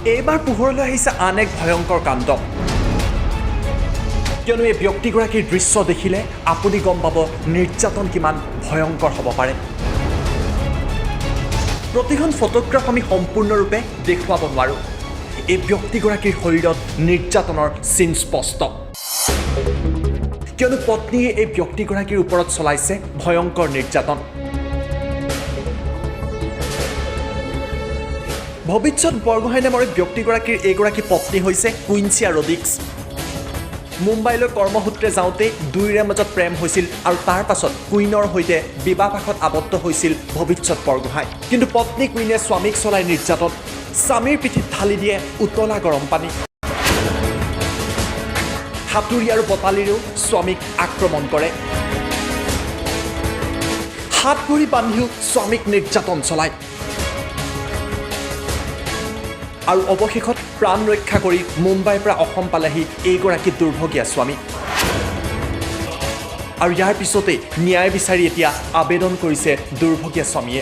এইবাৰ পোহৰলৈ আহিছে আন এক ভয়ংকৰ কাণ্ড। কিয়নো এই ব্যক্তিগৰাকীৰ দৃশ্য দেখিলে আপুনি গম পাব নিৰ্যাতন কিমান ভয়ংকৰ হ'ব পাৰে। প্ৰতিখন ফটোগ্ৰাফ আমি সম্পূৰ্ণৰূপে দেখুৱাব নোৱাৰোঁ। এই ব্যক্তিগৰাকীৰ শৰীৰত নিৰ্যাতনৰ চিন স্পষ্ট, কিয়নো পত্নীয়ে এই ব্যক্তিগৰাকীৰ ওপৰত চলাইছে ভয়ংকৰ নিৰ্যাতন। ভৱিষ্যত বৰগোহাঁই নামৰ এই ব্যক্তিগৰাকীৰ এইগৰাকী পত্নী হৈছে কুইনচিয়া ৰডিক্স। মুম্বাইলৈ কৰ্মসূত্ৰে যাওঁতে দুয়োৰে মাজত প্ৰেম হৈছিল আৰু তাৰ পাছত কুইনৰ সৈতে বিবাহপাশত আবদ্ধ হৈছিল ভৱিষ্যত বৰগোহাঁই। কিন্তু পত্নী কুইনে স্বামীক চলাই নিৰ্যাতন। স্বামীৰ পিঠিত ঢালি দিয়ে উতলা গৰম পানী। হাতুৰী আৰু বটালিৰেও স্বামীক আক্ৰমণ কৰে। হাত ভৰি বান্ধিও স্বামীক নিৰ্যাতন চলায় আৰু অৱশেষত প্ৰাণ ৰক্ষা কৰি মুম্বাইৰ পৰা অসম পালেহি এইগৰাকী দুৰ্ভগীয়া স্বামী। আৰু ইয়াৰ পিছতেই ন্যায় বিচাৰি এতিয়া আবেদন কৰিছে দুৰ্ভগীয়া স্বামীয়ে।